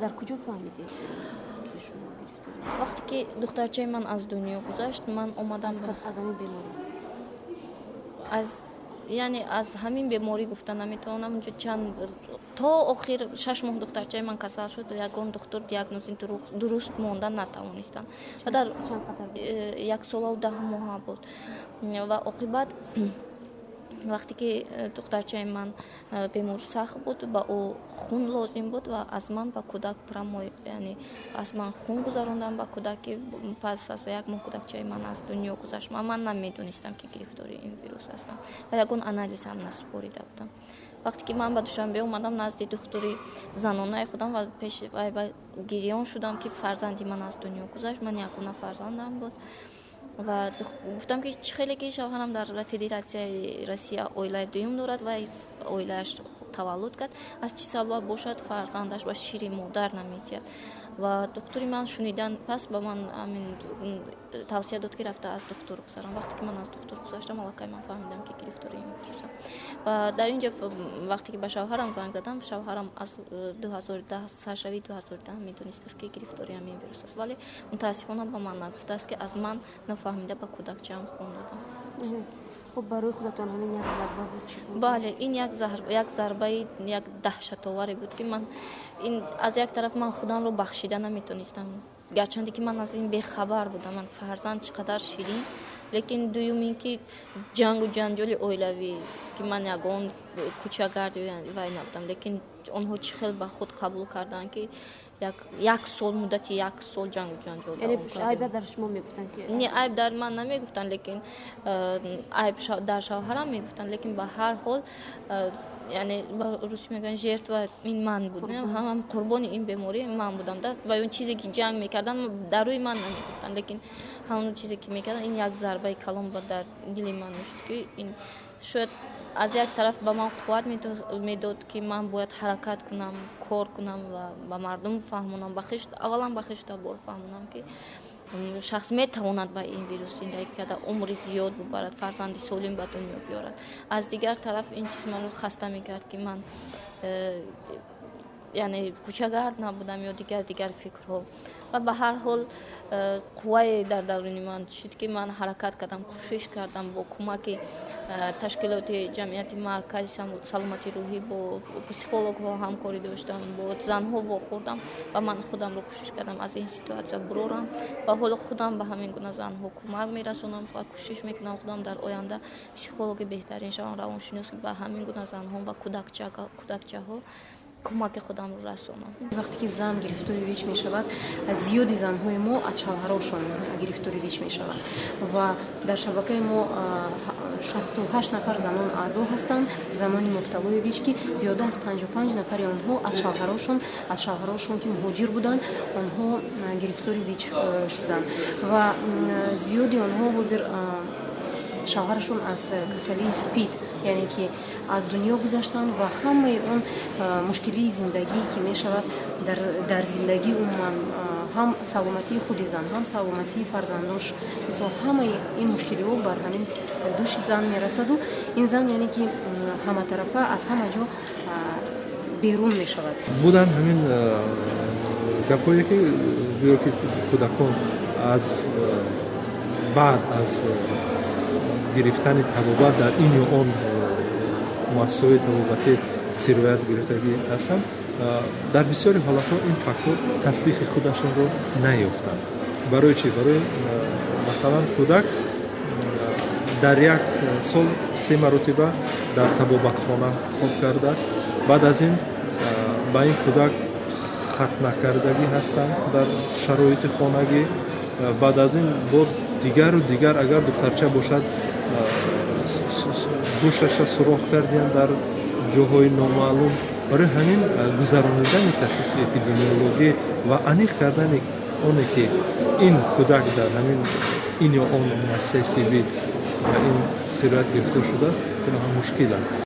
Дар куҷо фаҳмидед, ки шумо гирифторед? Вақте ки духтарчаи ман аз дунё гузашт, ман омадам аз ҳамин беморӣ. Аз, яъне, аз ҳамин беморӣ гуфта наметавонам. Унҷо чанд то охир 6 моҳ духтарчаи ман касал шуд, ягон духтур диагнози дуруст монда натавонистанд. Ва дар Чанд қадар буд? 1 солаву 10 моҳа буд. Ва оқибат, вақте ки духтарчаи ман бемор сахт буд, ба ӯ хун лозим буд ва аз ман ба кӯдак прямой, яъне аз ман хун гузарондам ба кӯдак, ки пас аз як моҳ кӯдакчаи ман аз дунё гузашт. Ва ман намедонистам, ки гирифтори ин вирус ҳастам ва ягон анализ ҳам насупорида будам. Вақте ки ман ба Душанбе омадам, назди духтури занонаи худам ва пеши вай гирён шудам, ки фарзанди ман аз дунё гузашт. Ман ягона фарзандам буд ва гуфтам, ки чӣ хеле ки шавҳарам дар Федератсияи Россия оилаи дуюм дорад ва оилааш таваллуд кард, аз чӣ сабаб бошад, фарзандаш ба шири модар наметиҳад? Ва духтури ман шунидан пас ба ман ҳамин тавсия дод, ки рафта аз духтур гузарам. Вақте ки ман аз духтур гузаштам, аллакай ман фаҳмидам, ки гирифтори ин вирусам. Ва дар ин ҷо, вақте ки ба шавҳарам занг задам, шавҳарам аз 2010, саршавии 2010 медонистааст, ки гирифтори ҳамин вирус аст, вале мутаассифона ба ман нагуфтааст, ки аз ман нафаҳмида ба кӯдакчаам хун додам. Хуб, барои худатон ҳамин як зарба буд, чӣ буд? Бале, ин як зарбаи як даҳшатоваре буд, ки ман ин аз як тараф ман худамро бахшида наметонистам, гарчанде ки ман аз ин бехабар будам, ман фарзанд чӣ қадар ширин, лекин дуюм ин ки ҷангу ҷанҷоли оилавӣ, ки ман ягон кӯчагард вай набудам, лекин онҳо чӣ хел ба худ қабул карданд, ки як сол, муддати як сол ҷангу ҷанҷол. Айб дар шумо мегуфтанд ки? Не, айб дар ман намегуфтанд, лекин айб дар шавҳарам мегуфтанд. Лекин ба ҳар ҳол, яъне ба русӣ мегӯянд, жертва ин ман буд, ҳамам қурбони ин беморӣ ман будам. Ва он чизе ки ҷанг мекарданд, дар рӯи ман намегуфтанд, лекин ҳамон чизе ки мекарданд, ин як зарбаи калон ба дар дили ман мешуд, ки ин шояд аз як тараф ба ман қувват медод, ки ман бояд ҳаракат кунам, кор кунам ва ба мардум фаҳмонам, аввалан ба хешу табор фаҳмонам, ки шахс метавонад ба ин вирус зиндагӣ карда, умри зиёд бубарад, фарзанди солим ба дунё биёрад. Аз дигар тараф ин чиз маро хаста мекард, ки ман яъне кӯчагард набудам ё дигар фикрҳо. Ва ба ҳар ҳол қуввае дар даруни ман шуд, ки ман ҳаракат кардам, кӯшиш кардам, бо кӯмаки ташкилоти ҷамъияти Маркази саломатии рӯҳӣ, бо психологҳо ҳамкорӣ доштам, бо занҳо вохӯрдам ва ман худамро кӯшиш кардам аз ин ситуатсия бурорам. Ва ҳоло худам ба ҳамин гуна занҳо кӯмак мерасонам ва кӯшиш мекунам худам дар оянда психологи беҳтарин шавам, равоншинос, ба ҳамин гуна занҳо ва кӯдакчаҳо кӯмаки худамро расонам. Вақте ки зан гирифтори ВИЧ мешавад, зиёди занҳои мо аз шавҳарошон гирифтори ВИЧ мешаванд ва дар шабакаи мо 68 нафар занон аъзо ҳастанд, занони мубталои ВИЧ, ки зиёда аз 55 нафари онҳо аз шавҳарошон, ки муҳоҷир буданд, онҳо гирифтори ВИЧ шуданд ва зиёди онҳо ҳозир шавҳарашон аз касалии СПИД, яъне ки аз дунё гузаштанд. Ва ҳамаи он мушкилии зиндагӣ, ки мешавад дар зиндагӣ, умуман ҳам саломатии худи зан, ҳам саломатии фарзандош, мисол, ҳамаи ин мушкилиҳо бар ҳамин дӯши зан мерасаду ин зан, яъне ки ҳаматарафа аз ҳама ҷо берун мешавад. Буданд ҳамин гапҳое, ки гӯё ки кӯдакон аз баъд аз гирифтани табобат дар ин ё он муассисаҳои табобатӣ сироят гирифтагӣ ҳастанд. Дар бисёри ҳолатҳо ин фактор тасдиқи худашонро наёфтанд. Барои чӣ? Барои масалан, кӯдак дар як сол се маротиба дар табобатхона хоб кардааст. Баъд аз ин ба ин кӯдак хатнакардагӣ ҳастанд дар шароити хонагӣ. Баъд аз ин боз дигару дигар, агар духтарча бошад, гӯшаша сурох кардиям дар ҷоҳои номаълум. Барои ҳамин гузаронидани таҳқиқи эпидемиологӣ ва аниқ кардани оне, ки ин кӯдак дар ҳамин ин ё он муассисаи тиббӣ ба ин сироят гирифтор шудааст, хеле ҳам мушкил аст.